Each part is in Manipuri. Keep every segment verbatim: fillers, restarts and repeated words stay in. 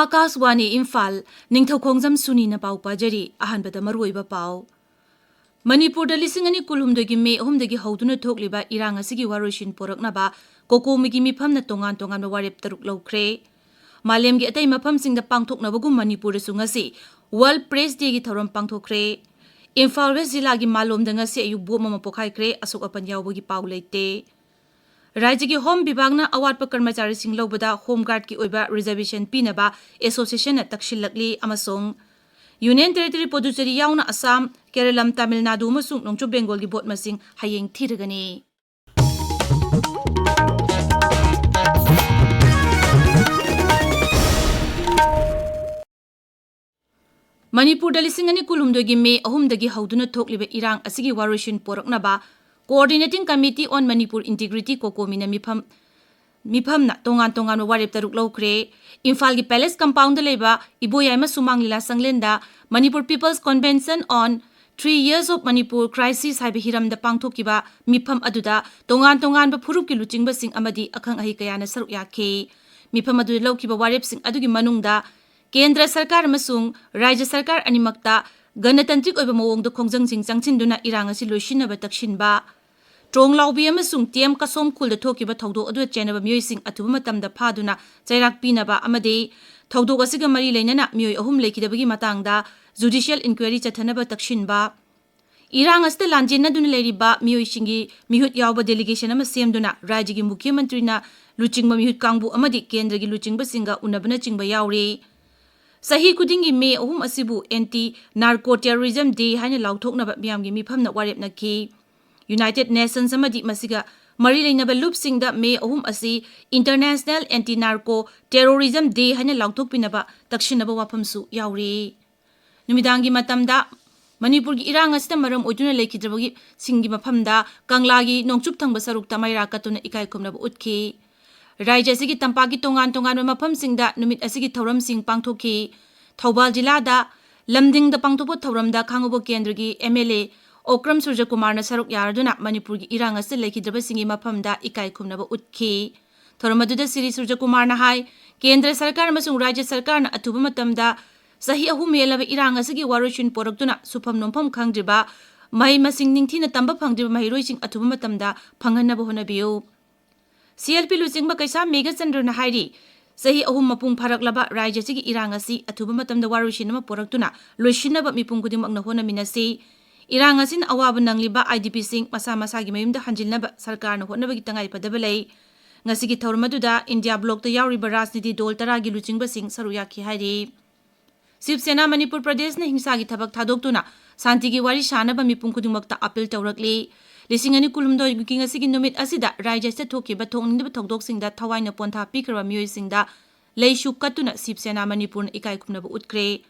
ꯑꯥꯀꯥꯁꯋꯥꯅꯤ ꯏꯝꯐꯥꯜ, ꯅꯤꯡꯊꯧꯈꯣꯡꯖꯝ ꯁꯨꯅꯤꯅ ꯄꯥꯎ ꯄꯥꯖꯔꯤ꯫ ꯑꯍꯥꯟꯕꯗ ꯃꯔꯨꯑꯣꯏꯕ ꯄꯥꯎ꯫ ꯃꯅꯤꯄꯨꯔꯗ ꯂꯤꯁꯤꯡ ꯑꯅꯤ ꯀꯨꯟꯍꯨꯝꯗꯣꯏꯒꯤ ꯃꯦ ꯑꯍꯨꯝꯗꯒꯤ ꯍꯧꯗꯨꯅ ꯊꯣꯛꯂꯤꯕ ꯏꯔꯥꯡ ꯑꯁꯤꯒꯤ ꯋꯥꯔꯣꯏꯁꯤꯟ ꯄꯣꯔꯛꯅꯕ ꯀꯣꯀꯣꯃꯤꯒꯤ ꯃꯤꯐꯝꯅ ꯇꯣꯉꯥꯟ ꯇꯣꯉꯥꯟꯕ ꯋꯥꯔꯦꯞ ꯇꯔꯨꯛ ꯂꯧꯈ꯭ꯔꯦ꯫ ꯃꯥꯂꯦꯝꯒꯤ ꯑꯇꯩ ꯃꯐꯝꯁꯤꯡꯗ ꯄꯥꯡꯊꯣꯛꯅꯕꯒꯨꯝ ꯃꯅꯤꯄꯨꯔꯗꯁꯨ ꯉꯁꯤ World Press Dayꯒꯤ ꯊꯧꯔꯝ ꯄꯥꯡꯊꯣꯛꯈ꯭ꯔꯦ꯫ ꯏꯝꯐꯥꯜ ꯋꯦꯁ ꯖꯤꯂꯥꯒꯤ ꯃꯥꯂꯣꯝꯗ ꯉꯁꯤ ꯑꯌꯨꯛ ꯕꯣꯝ ꯑꯃ ꯄꯣꯈꯥꯏꯈ꯭ꯔꯦ꯫ ꯑꯁꯣꯛ ꯑꯄꯟ ꯌꯥꯎꯕꯒꯤ ꯄꯥꯎ ꯂꯩꯇꯦ꯫ ꯔꯥꯖ꯭ꯌꯒꯤ ꯍꯣꯝ ꯕꯤꯚꯥꯒꯅ ꯑꯋꯥꯠꯄ ꯀꯔꯃꯆꯥꯔꯤꯁꯤꯡ ꯂꯧꯕꯗ ꯍꯣꯝ ꯒꯥꯔꯗꯀꯤ ꯑꯣꯏꯕ ꯔꯤꯖꯔꯕꯦꯁꯟ ꯄꯤꯅꯕ ꯑꯦꯁꯣꯁꯤꯌꯦꯁꯟꯅ ꯇꯛꯁꯤꯜꯂꯛꯂꯤ ꯑꯃꯁꯨꯡ ꯌꯨꯅꯤꯌꯟ ꯇꯦꯔꯤꯇꯣꯔꯤ ꯄꯨꯗꯨꯆꯦꯔꯤ ꯌꯥꯎꯅ ꯑꯁꯥꯝ, ꯀꯦꯔꯂꯝ, ꯇꯥꯃꯤꯜ ꯅꯥꯗꯨ ꯑꯃꯁꯨꯡ ꯅꯣꯡꯆꯨꯞ ꯕꯦꯡꯒꯣꯜꯒꯤ ꯚꯣꯠ ꯃꯁꯤꯡ ꯍꯌꯦꯡ ꯊꯤꯔꯒꯅꯤ꯫ ꯃꯅꯤꯄꯨꯔꯗ ꯂꯤꯁꯤꯡ ꯑꯅꯤ ꯀꯨꯟꯍꯨꯝꯗꯣꯏꯒꯤ ꯃꯦ ꯑꯍꯨꯝꯗꯒꯤ ꯍꯧꯗꯨꯅ ꯊꯣꯛꯂꯤꯕ ꯏꯔꯥꯡ ꯑꯁꯤꯒꯤ ꯋꯥꯔꯣꯏꯁꯤꯟ ꯄꯣꯔꯛꯅꯕ Coordinating Committee on Manipur Integrity ꯀꯣꯀꯣꯃꯤꯅ ꯃꯤꯐꯝ, ꯃꯤꯐꯝꯅ ꯇꯣꯉꯥꯟ ꯇꯣꯉꯥꯟꯕ ꯋꯥꯔꯦꯞ ꯇꯔꯨꯛ ꯂꯧꯈ꯭ꯔꯦ꯫ ꯏꯝꯐꯥꯜꯒꯤ ꯄꯦꯂꯦꯁ ꯀꯝꯄꯥꯎꯟꯗ ꯂꯩꯕ ꯏꯕꯣꯌꯥꯏꯃ ꯁꯨꯃꯥꯡ ꯂꯤꯂꯥ ꯁꯪꯂꯦꯟꯗ Manipur People's Convention on Three Years of Manipur Crisis ꯍꯥꯏꯕ ꯍꯤꯔꯝꯗ ꯄꯥꯡꯊꯣꯛꯈꯤꯕ ꯃꯤꯐꯝ ꯑꯗꯨꯗ ꯇꯣꯉꯥꯟ ꯇꯣꯉꯥꯟꯕ ꯐꯨꯔꯨꯞꯀꯤ ꯂꯨꯆꯤꯡꯕꯁꯤꯡ ꯑꯃꯗꯤ ꯑꯈꯪ ꯑꯍꯩ ꯀꯌꯥꯅ ꯁꯔꯨꯛ ꯌꯥꯈꯤ꯫ ꯃꯤꯐꯝ ꯑꯗꯨꯗ ꯂꯧꯈꯤꯕ ꯋꯥꯔꯦꯞꯁꯤꯡ ꯑꯗꯨꯒꯤ ꯃꯅꯨꯡꯗ ꯀꯦꯟꯗ꯭ꯔ ꯁꯔꯀꯥꯔ ꯑꯃꯁꯨꯡ ꯔꯥꯖ꯭ꯌ ꯁꯔꯀꯥꯔ ꯑꯅꯤꯃꯛꯇ ꯒꯅꯇꯟꯇ꯭ꯔꯤꯛ ꯑꯣꯏꯕ ꯃꯑꯣꯡꯗ ꯈꯣꯡꯖꯪꯁꯤꯡ ꯆꯪꯁꯤꯟꯗꯨꯅ ꯏꯔꯥꯡ ꯑꯁꯤ ꯂꯣꯏꯁꯤꯟꯅꯕ ꯇꯛꯁꯤꯟꯕ, ꯇ꯭ꯔꯣꯡꯂꯥꯎꯕꯤ ꯑꯃꯁꯨꯡ ꯇꯤ ꯑꯦꯝ ꯀꯁꯣꯝ ꯈꯨꯜꯗ ꯊꯣꯛꯈꯤꯕ ꯊꯧꯗꯣꯛ ꯑꯗꯨꯗ ꯆꯦꯟꯅꯕ ꯃꯤꯑꯣꯏꯁꯤꯡ ꯑꯊꯨꯕ ꯃꯇꯝꯗ ꯐꯥꯗꯨꯅ ꯆꯩꯔꯥꯛ ꯄꯤꯅꯕ ꯑꯃꯗꯤ ꯊꯧꯗꯣꯛ ꯑꯁꯤꯒ ꯃꯔꯤ ꯂꯩꯅꯅ ꯃꯤꯑꯣꯏ ꯑꯍꯨꯝ ꯂꯩꯈꯤꯗꯕꯒꯤ ꯃꯇꯥꯡꯗ judicial inquiry ꯆꯠꯊꯅꯕ ꯇꯛꯁꯤꯟꯕ, ꯏꯔꯥꯡ ꯑꯁꯤꯗ ꯂꯥꯟꯖꯦꯟꯅꯗꯨꯅ ꯂꯩꯔꯤꯕ ꯃꯤꯑꯣꯏꯁꯤꯡꯒꯤ ꯃꯤꯍꯨꯠ ꯌꯥꯎꯕ delegation ꯑꯃ ꯁꯦꯝꯗꯨꯅ ꯔꯥꯖ꯭ꯌꯒꯤ ꯃꯨꯈ꯭ꯌ ꯃꯟꯇ꯭ꯔꯤꯅ ꯂꯨꯆꯤꯡꯕ ꯃꯤꯍꯨꯠ ꯀꯥꯡꯕꯨ ꯑꯃꯗꯤ ꯀꯦꯟꯗ꯭ꯔꯒꯤ ꯂꯨꯆꯤꯡꯕꯁꯤꯡꯒ ꯎꯅꯕꯅꯆꯤꯡꯕ ꯌꯥꯎꯔꯤ꯫ ꯆꯍꯤ ꯈꯨꯗꯤꯡꯒꯤ ꯃꯦ ꯑꯍꯨꯝ ꯑꯁꯤꯕꯨ Anti Narco Terrorism Day ꯍꯥꯏꯅ ꯂꯥꯎꯊꯣꯛꯅꯕ ꯃꯤꯌꯥꯝꯒꯤ ꯃꯤꯐꯝꯅ ꯋꯥꯔꯦꯞꯅꯈꯤ꯫ United Nations ꯑꯃꯗꯤ ꯃꯁꯤꯒ ꯃꯔꯤ ꯂꯩꯅꯕ ꯂꯨꯞꯁꯤꯡꯗ ꯃꯦ ꯑꯍꯨꯝ ꯑꯁꯤ International Anti Narco Terrorism Day ꯍꯥꯏꯅ ꯂꯥꯎꯊꯣꯛꯄꯤꯅꯕ ꯇꯛꯁꯤꯟꯅꯕ ꯋꯥꯐꯝꯁꯨ ꯌꯥꯎꯔꯤ꯫ ꯅꯨꯃꯤꯗꯥꯡꯒꯤ ꯃꯇꯝꯗ ꯃꯅꯤꯄꯨꯔꯒꯤ ꯏꯔꯥꯡ ꯑꯁꯤꯅ ꯃꯔꯝ ꯑꯣꯏꯗꯨꯅ ꯂꯩꯈꯤꯗ꯭ꯔꯕꯒꯤ ꯁꯤꯡꯒꯤ ꯃꯐꯝꯗ ꯀꯪꯂꯥꯒꯤ ꯅꯣꯡꯆꯨꯞ ꯊꯪꯕ ꯁꯔꯨꯛꯇ ꯃꯩꯔꯥ ꯀꯠꯇꯨꯅ ꯏꯀꯥꯏ ꯈꯨꯝꯅꯕ ꯎꯠꯈꯤ꯫ ꯔꯥꯖ꯭ꯌ ꯑꯁꯤꯒꯤ ꯇꯝꯄꯥꯛꯀꯤ ꯇꯣꯉꯥꯟ ꯇꯣꯉꯥꯟꯕ ꯃꯐꯝꯁꯤꯡꯗ ꯅꯨꯃꯤꯠ ꯑꯁꯤꯒꯤ ꯊꯧꯔꯝꯁꯤꯡ ꯄꯥꯡꯊꯣꯛꯈꯤ꯫ ꯊꯧꯕꯥꯜ ꯖꯤꯂꯥꯗ ꯂꯝꯗꯤꯡꯗ ꯄꯥꯡꯊꯣꯛꯄ ꯊꯧꯔꯝꯗ ꯈꯥꯡꯉꯕꯣꯛ ꯀꯦꯟꯗ꯭ꯔꯒꯤ M L A ꯑꯣꯀ꯭ꯔꯝ ꯁꯨꯔꯖꯀꯨꯃꯥꯔꯅ ꯁꯔꯨꯛ ꯌꯥꯔꯗꯨꯅ ꯃꯅꯤꯄꯨꯔꯒꯤ ꯏꯔꯥꯡ ꯑꯁꯤꯗ ꯂꯩꯈꯤꯗ꯭ꯔꯕꯁꯤꯡꯒꯤ ꯃꯐꯝꯗ ꯏꯀꯥꯏ ꯈꯨꯝꯅꯕ ꯎꯠꯈꯤ꯫ ꯊꯧꯔꯝ ꯑꯗꯨꯗ ꯁ꯭ꯔꯤ ꯁꯨꯔꯖꯀꯨꯃꯥꯔꯅ ꯍꯥꯏ, ꯀꯦꯟꯗ꯭ꯔ ꯁꯔꯀꯥꯔ ꯑꯃꯁꯨꯡ ꯔꯥꯖ꯭ꯌ ꯁꯔꯀꯥꯔꯅ ꯑꯊꯨꯕ ꯃꯇꯝꯗ ꯆꯍꯤ ꯑꯍꯨꯝ ꯍꯦꯜꯂꯕ ꯏꯔꯥꯡ ꯑꯁꯤꯒꯤ ꯋꯥꯔꯣꯏꯁꯤꯟ ꯄꯣꯔꯛꯇꯨꯅ ꯁꯨꯐꯝ ꯅꯣꯝꯐꯝ ꯈꯪꯗ꯭ꯔꯤꯕ, ꯃꯍꯩ ꯃꯁꯤꯡ ꯅꯤꯡꯊꯤꯅ ꯇꯝꯕ ꯐꯪꯗ꯭ꯔꯤꯕ ꯃꯍꯩꯔꯣꯏꯁꯤꯡ ꯑꯊꯨꯕ ꯃꯇꯝꯗ ꯐꯪꯍꯟꯅꯕ ꯍꯣꯠꯅꯕꯤꯌꯨ꯫ ꯁꯤ ꯑꯦꯜ ꯄꯤ ꯂꯨꯆꯤꯡꯕ ꯀꯩꯁꯥꯝ ꯃꯦꯘꯆꯟꯗ꯭ꯔꯅ ꯍꯥꯏꯔꯤ, ꯆꯍꯤ ꯑꯍꯨꯝ ꯃꯄꯨꯡ ꯐꯥꯔꯛꯂꯕ ꯔꯥꯖ꯭ꯌ ꯑꯁꯤꯒꯤ ꯏꯔꯥꯡ ꯑꯁꯤ ꯑꯊꯨꯕ ꯃꯇꯝꯗ ꯋꯥꯔꯣꯏꯁꯤꯟ ꯑꯃ ꯄꯣꯔꯛꯇꯨꯅ ꯂꯣꯏꯁꯤꯟꯅꯕ ꯃꯤꯄꯨꯝ ꯈꯨꯗꯤꯡꯃꯛꯅ ꯍꯣꯠꯅꯃꯤꯟꯅꯁꯤ꯫ ꯏꯔꯥꯡ ꯑꯁꯤꯅ ꯑꯋꯥꯕ ꯅꯪꯂꯤꯕ ꯑꯥꯏ ꯗꯤ ꯄꯤꯁꯤꯡ ꯃꯁꯥ ꯃꯁꯥꯒꯤ ꯃꯌꯨꯝꯗ ꯍꯟꯖꯤꯟꯅꯕ ꯁꯔꯀꯥꯔꯅ ꯍꯣꯠꯅꯕꯒꯤ ꯇꯉꯥꯏꯐꯗꯕ ꯂꯩ꯫ ꯉꯁꯤꯒꯤ ꯊꯧꯔꯝ ꯑꯗꯨꯗ ꯏꯟꯗꯤꯌꯥ ꯕ꯭ꯂꯣꯛꯇ ꯌꯥꯎꯔꯤꯕ ꯔꯥꯖꯅꯤꯇꯤ ꯗꯣꯜ ꯇꯔꯥꯒꯤ ꯂꯨꯆꯤꯡꯕꯁꯤꯡ ꯁꯔꯨꯛ ꯌꯥꯈꯤ ꯍꯥꯏꯔꯤ꯫ ꯁꯤꯕ ꯁꯦꯅꯥ ꯃꯅꯤꯄꯨꯔ ꯄ꯭ꯔꯗꯦꯁꯅ ꯍꯤꯡꯁꯥꯒꯤ ꯊꯕꯛ ꯊꯥꯗꯣꯛꯇꯨꯅ ꯁꯥꯟꯇꯤꯒꯤ ꯋꯥꯔꯤ ꯁꯥꯅꯕ ꯃꯤꯄꯨꯝ ꯈꯨꯗꯤꯡꯃꯛꯇ ꯑꯥꯄꯤꯜ ꯇꯧꯔꯛꯂꯤ꯫ ꯂꯤꯁꯤꯡ ꯑꯅꯤ ꯀꯨꯟꯍꯨꯝꯗꯣꯏꯒꯤ ꯉꯁꯤꯒꯤ ꯅꯨꯃꯤꯠ ꯑꯁꯤꯗ ꯔꯥꯖ꯭ꯌ ꯑꯁꯤꯗ ꯊꯣꯛꯈꯤꯕ ꯊꯣꯛꯅꯤꯡꯗꯕ ꯊꯧꯗꯣꯛꯁꯤꯡꯗ ꯊꯋꯥꯏꯅ ꯄꯣꯟꯊꯥ ꯄꯤꯈ꯭ꯔꯕ ꯃꯤꯑꯣꯏꯁꯤꯡꯗ ꯂꯩꯁꯨ ꯀꯠꯇꯨꯅ ꯁꯤꯕ ꯁꯦꯅꯥ ꯃꯅꯤꯄꯨꯔꯅ ꯏꯀꯥꯏ ꯈꯨꯝꯅꯕ ꯎꯠꯈ꯭ꯔꯦ꯫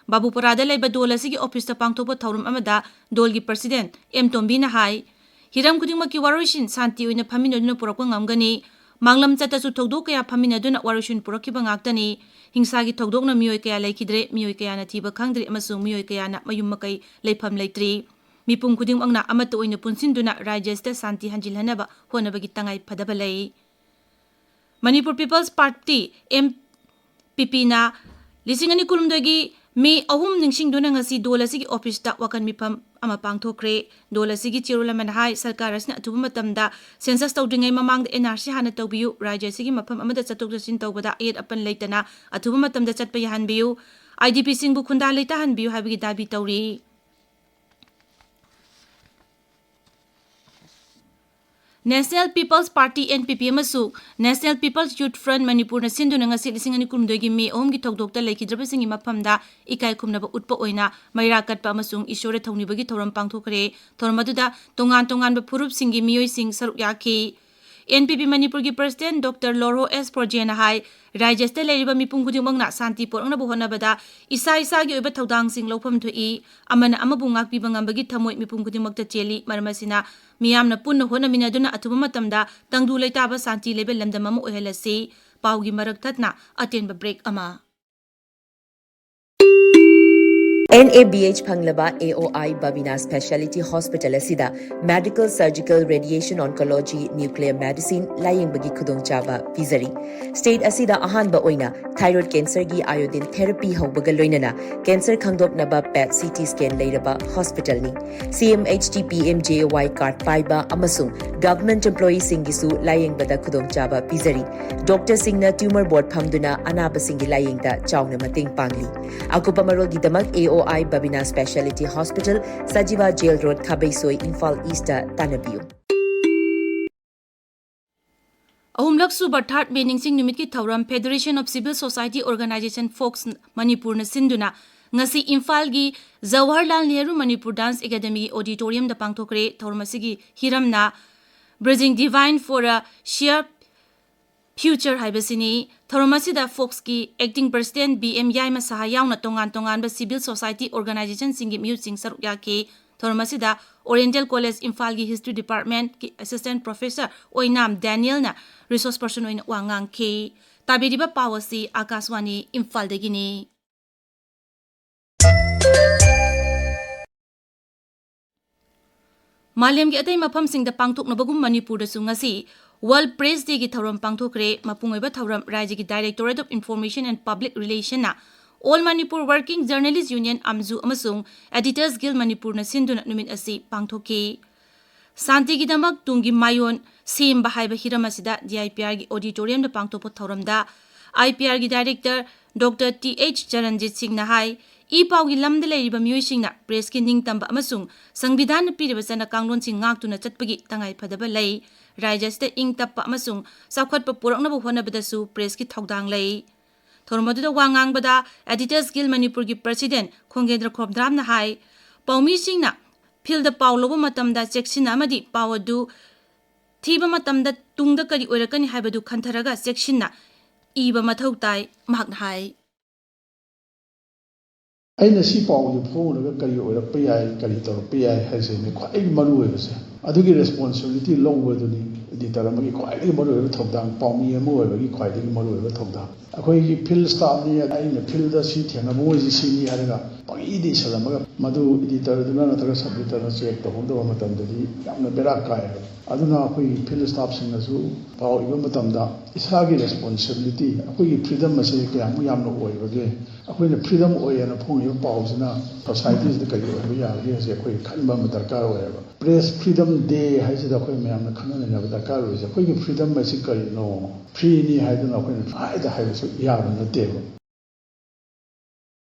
ꯕꯥꯕꯨꯄꯨꯔꯥꯗ ꯂꯩꯕ ꯗꯣꯜ ꯑꯁꯤꯒꯤ ꯑꯣꯐꯤꯁꯇ ꯄꯥꯡꯊꯣꯛꯄ ꯊꯧꯔꯝ ꯑꯃꯗ ꯗꯣꯜꯒꯤ ꯄ꯭ꯔꯁꯤꯗꯦꯟꯠ ꯑꯦꯝ ꯇꯣꯝꯕꯤꯅ ꯍꯥꯏ, ꯍꯤꯔꯝ ꯈꯨꯗꯤꯡꯃꯛꯀꯤ ꯋꯥꯔꯣꯏꯁꯤꯟ ꯁꯥꯟꯇꯤ ꯑꯣꯏꯅ ꯐꯝꯃꯤꯟꯅꯗꯨꯅ ꯄꯨꯔꯛꯄ ꯉꯝꯒꯅꯤ꯫ ꯃꯥꯡꯂꯝ ꯆꯠꯇꯁꯨ ꯊꯧꯗꯣꯛ ꯀꯌꯥ ꯐꯝꯃꯤꯟꯅꯗꯨꯅ ꯋꯥꯔꯣꯏꯁꯤꯟ ꯄꯨꯔꯛꯈꯤꯕ ꯉꯥꯛꯇꯅꯤ꯫ ꯍꯤꯡꯁꯥꯒꯤ ꯊꯧꯗꯣꯛꯅ ꯃꯤꯑꯣꯏ ꯀꯌꯥ ꯂꯩꯈꯤꯗ꯭ꯔꯦ, ꯃꯤꯑꯣꯏ ꯀꯌꯥꯅ ꯊꯤꯕ ꯈꯪꯗ꯭ꯔꯦ ꯑꯃꯁꯨꯡ ꯃꯤꯑꯣꯏ ꯀꯌꯥꯅ ꯃꯌꯨꯝ ꯃꯀꯩ ꯂꯩꯐꯝ ꯂꯩꯇ꯭ꯔꯤ꯫ ꯃꯤꯄꯨꯝ ꯈꯨꯗꯤꯡꯃꯛꯅ ꯑꯃꯠꯇ ꯑꯣꯏꯅ ꯄꯨꯟꯁꯤꯟꯗꯨꯅ ꯔꯥꯖ꯭ꯌ ꯑꯁꯤꯗ ꯁꯥꯟꯇꯤ ꯍꯟꯖꯤꯜꯍꯟꯅꯕ ꯍꯣꯠꯅꯕꯒꯤ ꯇꯉꯥꯏ ꯐꯗꯕ ꯂꯩ꯫ Manipur peoples party, M P ꯄꯤꯅ ꯂꯤꯁꯤꯡ ꯑꯅꯤ ꯀꯨꯟꯍꯨꯝꯗꯣꯏꯒꯤ ꯃꯦ ꯑꯍꯨꯝ ꯅꯤꯡꯁꯤꯡꯗꯨꯅ ꯉꯁꯤ ꯗꯣꯜ ꯑꯁꯤꯒꯤ ꯑꯣꯐꯤꯁꯇ ꯋꯥꯀꯟ ꯃꯤꯐꯝ ꯑꯃ ꯄꯥꯡꯊꯣꯛꯈ꯭ꯔꯦ꯫ ꯗꯣꯜ ꯑꯁꯤꯒꯤ ꯆꯦꯔꯣꯜ ꯑꯃꯅ ꯍꯥꯏ, ꯁꯔꯀꯥꯔ ꯑꯁꯤꯅ ꯑꯊꯨꯕ ꯃꯇꯝꯗ ꯁꯦꯟꯁꯁ ꯇꯧꯗ꯭ꯔꯤꯉꯩ ꯃꯃꯥꯡꯗ ꯑꯦꯟ ꯑꯥꯔ ꯁꯤ ꯍꯥꯟꯅ ꯇꯧꯕꯤꯌꯨ, ꯔꯥꯖ꯭ꯌ ꯑꯁꯤꯒꯤ ꯃꯐꯝ ꯑꯃꯗ ꯆꯠꯊꯣꯛ ꯆꯠꯁꯤꯟ ꯇꯧꯕꯗ ꯑꯌꯦꯠ ꯑꯄꯟ ꯂꯩꯇꯅ ꯑꯊꯨꯕ ꯃꯇꯝꯗ ꯆꯠꯄ ꯌꯥꯍꯟꯕꯤꯌꯨ, ꯑꯥꯏ ꯗꯤ ꯄꯤꯁꯤꯡꯕꯨ ꯈꯨꯟꯗꯥ ꯂꯩꯇꯥꯍꯟꯕꯤꯌꯨ ꯍꯥꯏꯕꯒꯤ ꯗꯥꯕꯤ ꯇꯧꯔꯤ꯫ National People's Party, N P P, ꯑꯃꯁꯨꯡ National People's Youth Front ꯃꯅꯤꯄꯨꯔꯅ ꯁꯤꯟꯗꯨꯅ ꯉꯁꯤ ꯂꯤꯁꯤꯡ ꯑꯅꯤ ꯀꯨꯟꯍꯨꯝꯗꯣꯏꯒꯤ ꯃꯦ ꯑꯍꯨꯝꯒꯤ ꯊꯧꯗꯣꯛꯇ ꯂꯩꯈꯤꯗ꯭ꯔꯕꯁꯤꯡꯒꯤ ꯃꯐꯝꯗ ꯏꯀꯥꯏ ꯈꯨꯝꯅꯕ ꯎꯠꯄ ꯑꯣꯏꯅ ꯃꯩꯔꯥ ꯀꯠꯄ ꯑꯃꯁꯨꯡ ꯏꯁꯣꯔꯗ ꯊꯧꯅꯤꯕꯒꯤ ꯊꯧꯔꯝ ꯄꯥꯡꯊꯣꯛꯈ꯭ꯔꯦ꯫ ꯊꯧꯔꯝ ꯑꯗꯨꯗ ꯇꯣꯉꯥꯟ ꯇꯣꯉꯥꯟꯕ ꯐꯨꯔꯨꯞꯁꯤꯡꯒꯤ ꯃꯤꯑꯣꯏꯁꯤꯡ ꯁꯔꯨꯛ ꯌꯥꯈꯤ꯫ N P P ꯃꯅꯤꯄꯨꯔꯒꯤ ꯄ꯭ꯔꯁꯤꯗꯦꯟꯠ ꯗꯣꯛꯇꯔ ꯂꯣꯔꯍꯣ ꯑꯦꯁ ꯐꯣꯔꯖꯦꯅ ꯍꯥꯏ, ꯔꯥꯖ꯭ꯌ ꯑꯁꯤꯗ ꯂꯩꯔꯤꯕ ꯃꯤꯄꯨꯝ ꯈꯨꯗꯤꯡꯃꯛꯅ ꯁꯥꯟꯇꯤ ꯄꯨꯔꯛꯅꯕ ꯍꯣꯠꯅꯕꯗ ꯏꯁꯥ ꯏꯁꯥꯒꯤ ꯑꯣꯏꯕ ꯊꯧꯗꯥꯡꯁꯤꯡ ꯂꯧꯐꯝ ꯊꯣꯛꯏ꯫ ꯑꯃꯅ ꯑꯃꯕꯨ ꯉꯥꯛꯄꯤꯕ ꯉꯝꯕꯒꯤ ꯊꯃꯣꯏ ꯃꯤꯄꯨꯝ ꯈꯨꯗꯤꯡꯃꯛꯇ ꯆꯦꯜꯂꯤ꯫ ꯃꯔꯝ ꯑꯁꯤꯅ ꯃꯤꯌꯥꯝꯅ ꯄꯨꯟꯅ ꯍꯣꯠꯅꯃꯤꯟꯅꯗꯨꯅ ꯑꯊꯨꯕ ꯃꯇꯝꯗ ꯇꯪꯗꯨ ꯂꯩꯇꯥꯕ ꯁꯥꯟꯇꯤ ꯂꯩꯕ ꯂꯝꯗꯝ ꯑꯃ ꯑꯣꯏꯍꯜꯂꯁꯤ꯫ ꯄꯥꯎꯒꯤ ꯃꯔꯛ ꯊꯠꯅ ꯑꯇꯦꯟꯕ ꯕ꯭ꯔꯦꯛ ꯑꯃ꯫ NABH ꯐꯪꯂꯕ AOI Babina Speciality Hospital ꯑꯁꯤꯗ Medical, Surgical, Radiation Oncology, Nuclear Medicine ꯂꯥꯌꯦꯡꯕꯒꯤ ꯈꯨꯗꯣꯡꯆꯥꯕ ꯄꯤꯖꯔꯤ꯫ State ꯑꯁꯤꯗ ꯑꯍꯥꯟꯕ ꯑꯣꯏꯅ thyroid cancerꯒꯤ iodine therapy ꯍꯧꯕꯒ ꯂꯣꯏꯅꯅ cancer ꯈꯪꯗꯣꯛꯅꯕ PET CT scan ꯂꯩꯔꯕ hospitalꯅꯤ꯫ CMHT PMJAY card ꯄꯥꯏꯕ ꯑꯃꯁꯨꯡ government employeeꯁꯤꯡꯒꯤꯁꯨ ꯂꯥꯌꯦꯡꯕꯗ ꯈꯨꯗꯣꯡꯆꯥꯕ ꯄꯤꯖꯔꯤ꯫ Doctorꯁꯤꯡꯅ tumor board ꯐꯝꯗꯨꯅ ꯑꯅꯥꯕꯁꯤꯡꯒꯤ ꯂꯥꯌꯦꯡꯗ ꯆꯥꯎꯅ ꯃꯇꯦꯡ ꯄꯥꯡꯂꯤ꯫ ꯑꯀꯨꯞꯄ ꯃꯔꯣꯜꯒꯤꯗꯃꯛ AOI Babina Speciality Hospital, Sajiwa Jail Road, ꯈꯥꯕꯩꯁꯣꯏ, Imphal Eastꯇ ꯇꯥꯟꯅꯕꯤꯌꯨ꯫ ꯑꯍꯨꯝꯂꯛ ꯁꯨꯕ Third May ꯅꯤꯡꯁꯤꯡ ꯅꯨꯃꯤꯠꯀꯤ ꯊꯧꯔꯝ Federation of Civil Society Organisation, FOCS, ꯃꯅꯤꯄꯨꯔꯅ ꯁꯤꯟꯗꯨꯅ ꯉꯁꯤ ꯏꯝꯐꯥꯜꯒꯤ ꯖꯋꯥꯍꯔꯂꯥꯜ ꯅꯦꯍꯔꯨ ꯃꯅꯤꯄꯨꯔ Dance Academyꯒꯤ auditoriumꯗ ꯄꯥꯡꯊꯣꯛꯈ꯭ꯔꯦ꯫ ꯊꯧꯔꯝ ꯑꯁꯤꯒꯤ ꯍꯤꯔꯝꯅ Bridging Divine for a Shared Future ꯍꯥꯏꯕꯁꯤꯅꯤ꯫ ꯊꯧꯔꯝ ꯑꯁꯤꯗ FOCSꯀꯤ acting president ꯕꯤ ꯑꯦꯝ ꯌꯥꯏꯃ ꯁꯍꯥ ꯌꯥꯎꯅ ꯇꯣꯉꯥꯟ ꯇꯣꯉꯥꯟꯕ civil society organisationꯁꯤꯡꯒꯤ ꯃꯤꯍꯨꯠꯁꯤꯡ ꯁꯔꯨꯛ ꯌꯥꯈꯤ꯫ ꯊꯧꯔꯝ ꯑꯁꯤꯗ Oriental College ꯏꯝꯐꯥꯜꯒꯤ History Departmentꯀꯤ assistant professor ꯑꯣꯏꯅꯥꯝ ꯗꯦꯅꯤꯌꯦꯜꯅ resource person ꯑꯣꯏꯅ ꯋꯥ ꯉꯥꯡꯈꯤ꯫ ꯇꯥꯕꯤꯔꯤꯕ ꯄꯥꯎ ꯑꯁꯤ ꯑꯥꯀꯥꯁꯋꯥꯅꯤ ꯏꯝꯐꯥꯜꯗꯒꯤꯅꯤ꯫ ꯃꯥꯂꯦꯝꯒꯤ ꯑꯇꯩ ꯃꯐꯝꯁꯤꯡꯗ ꯄꯥꯡꯊꯣꯛꯅꯕꯒꯨꯝ ꯃꯅꯤꯄꯨꯔꯗꯁꯨ ꯉꯁꯤ World Press Dayꯒꯤ ꯊꯧꯔꯝ ꯄꯥꯡꯊꯣꯛꯈ꯭ꯔꯦ꯫ ꯃꯄꯨꯡ ꯑꯣꯏꯕ ꯊꯧꯔꯝ ꯔꯥꯖ꯭ꯌꯒꯤ Directorate of Information and Public Relationꯅ All Manipur Working Journalist Union, ꯑꯝꯖꯨ, ꯑꯃꯁꯨꯡ Editors Guild ꯃꯅꯤꯄꯨꯔꯅ ꯁꯤꯟꯗꯨꯅ ꯅꯨꯃꯤꯠ ꯑꯁꯤ ꯄꯥꯡꯊꯣꯛꯈꯤ꯫ ꯁꯥꯟꯇꯤꯒꯤꯗꯃꯛ ꯇꯨꯡꯒꯤ ꯃꯥꯏꯑꯣꯟ ꯁꯦꯝꯕ ꯍꯥꯏꯕ ꯍꯤꯔꯝ ꯑꯁꯤꯗ ꯗꯤ ꯑꯥꯏ ꯄꯤ ꯑꯥꯔꯒꯤ auditoriumꯗ ꯄꯥꯡꯊꯣꯛꯄ ꯊꯧꯔꯝꯗ ꯑꯥꯏ ꯄꯤ ꯑꯥꯔꯒꯤ director Doctor T H Charanjit ꯁꯤꯡꯅ ꯍꯥꯏ, ꯏ ꯄꯥꯎꯒꯤ ꯂꯝꯗ ꯂꯩꯔꯤꯕ ꯃꯤꯑꯣꯏꯁꯤꯡꯅ pressꯀꯤ ꯅꯤꯡꯇꯝꯕ ꯑꯃꯁꯨꯡ ꯁꯪꯕꯤꯙꯥꯟꯅ ꯄꯤꯔꯤꯕ ꯆꯠꯅ ꯀꯥꯡꯂꯣꯟꯁꯤꯡ ꯉꯥꯛꯇꯨꯅ ꯆꯠꯄꯒꯤ ꯇꯉꯥꯏꯐꯗꯕ ꯂꯩ꯫ ꯔꯥꯖ꯭ꯌ ꯑꯁꯤꯗ ꯏꯪ ꯇꯞꯄ ꯑꯃꯁꯨꯡ ꯆꯥꯎꯈꯠꯄ ꯄꯨꯔꯛꯅꯕ ꯍꯣꯠꯅꯕꯗꯁꯨ pressꯀꯤ ꯊꯧꯗꯥꯡ ꯂꯩ꯫ ꯊꯧꯔꯝ ꯑꯗꯨꯗ ꯋꯥ ꯉꯥꯡꯕꯗ Editors Guild ꯃꯅꯤꯄꯨꯔꯒꯤ president ꯈꯣꯡꯒꯦꯟꯗ꯭ꯔ ꯈꯣꯝꯗ꯭ꯔꯥꯝꯅ ꯍꯥꯏ, ꯄꯥꯎꯃꯤꯁꯤꯡꯅ fieldꯗ ꯄꯥꯎ ꯂꯧꯕ ꯃꯇꯝꯗ ꯆꯦꯛꯁꯤꯟꯅ ꯑꯃꯗꯤ ꯄꯥꯎ ꯑꯗꯨ ꯊꯤꯕ ꯃꯇꯝꯗ ꯇꯨꯡꯗ ꯀꯔꯤ ꯑꯣꯏꯔꯛꯀꯅꯤ ꯍꯥꯏꯕꯗꯨ ꯈꯟꯊꯔꯒ ꯆꯦꯛꯁꯤꯟꯅ ꯏꯕ ꯃꯊꯧ ꯇꯥꯏ, ꯃꯍꯥꯛꯅ ꯍꯥꯏ꯫ ꯑꯩꯅ ꯁꯤ ꯄꯥꯎꯁꯦ ꯐꯣꯡꯂꯒ ꯀꯔꯤ ꯑꯣꯏꯔꯛꯄ ꯌꯥꯏ, ꯀꯔꯤ ꯇꯧꯔꯛꯄ ꯌꯥꯏ ꯍꯥꯏꯁꯤꯅꯤ ꯈ꯭ꯋꯥꯏꯗꯒꯤ ꯃꯔꯨ ꯑꯣꯏꯕꯁꯦ꯫ ꯑꯗꯨꯒꯤ ꯔꯦꯁꯄꯣꯟꯁꯤꯕꯤꯂꯤꯇꯤ ꯂꯧꯕꯗꯨꯅꯤ ꯏꯗꯤꯇꯔ ꯑꯃꯒꯤ ꯈ꯭ꯋꯥꯏꯗꯒꯤ ꯃꯔꯨꯑꯣꯏꯕ ꯊꯧꯗꯥꯡ, ꯄꯥꯎꯃꯤ ꯑꯃ ꯑꯣꯏꯕꯒꯤ ꯈ꯭ꯋꯥꯏꯗꯒꯤ ꯃꯔꯨꯑꯣꯏꯕ ꯊꯧꯗꯥꯡ꯫ ꯑꯩꯈꯣꯏꯒꯤ ꯐꯤꯜ ꯁ꯭ꯇꯥꯐꯅꯤ, ꯑꯩꯅ ꯐꯤꯜꯗ ꯁꯤ ꯊꯦꯡꯅꯕ ꯃꯣꯏꯁꯤ ꯁꯤꯅꯤ ꯍꯥꯏꯔꯒ ꯄꯪꯏꯗ ꯏꯁꯜꯂꯝꯃꯒ ꯃꯗꯨ ꯏꯗꯤꯇꯔꯗꯨꯅ ꯅꯠꯇ꯭ꯔꯒ ꯁꯕ ꯏꯗꯤꯇꯔꯅ ꯆꯦꯛ ꯇꯧꯍꯧꯗꯕ ꯃꯇꯝꯗꯗꯤ ꯌꯥꯝꯅ ꯕꯦꯔꯥ ꯀꯥꯏꯌꯦꯕ꯫ ꯑꯗꯨꯅ ꯑꯩꯈꯣꯏꯒꯤ ꯐꯤꯜ ꯁ꯭ꯇꯥꯐꯁꯤꯡꯅꯁꯨ ꯄꯥꯎ ꯏꯕ ꯃꯇꯝꯗ ꯏꯁꯥꯒꯤ ꯔꯦꯁꯄꯣꯟꯁꯤꯕꯤꯂꯤꯇꯤ, ꯑꯩꯈꯣꯏꯒꯤ ꯐ꯭ꯔꯤꯗꯝ ꯑꯁꯤ ꯀꯌꯥꯃꯨꯛ ꯌꯥꯝꯅ ꯑꯣꯏꯕꯒꯦ, ꯑꯩꯈꯣꯏꯅ ꯐ꯭ꯔꯤꯗꯝ ꯑꯣꯏꯌꯦꯅ ꯐꯣꯡꯉꯤꯕ ꯄꯥꯎꯁꯤꯅ ꯁꯣꯁꯥꯏꯇꯤꯁꯤꯗ ꯀꯔꯤ ꯑꯣꯏꯍꯟꯕ ꯌꯥꯕꯒꯦ ꯍꯥꯏꯁꯦ ꯑꯩꯈꯣꯏ ꯈꯟꯕ ꯑꯃ ꯗꯔꯀꯥꯔ ꯑꯣꯏꯌꯦꯕ꯫ ꯄ꯭ꯔꯦꯁ ꯐ꯭ꯔꯤꯗꯝ ꯗꯦ ꯍꯥꯏꯁꯤꯗ ꯑꯩꯈꯣꯏ ꯃꯌꯥꯝꯅ ꯈꯟꯅ ꯅꯩꯅꯕ ꯗꯔꯀꯥꯔ ꯑꯣꯏꯔꯤꯁꯦ ꯑꯩꯈꯣꯏꯒꯤ ꯐ꯭ꯔꯤꯗꯝ ꯑꯁꯤ ꯀꯔꯤꯅꯣ? ꯐ꯭ꯔꯤꯅꯤ ꯍꯥꯏꯗꯨꯅ ꯑꯩꯈꯣꯏꯅ ꯄꯪꯍꯥꯏꯗ ꯍꯥꯏꯕꯁꯨ ꯌꯥꯕ ꯅꯠꯇꯦꯕ꯫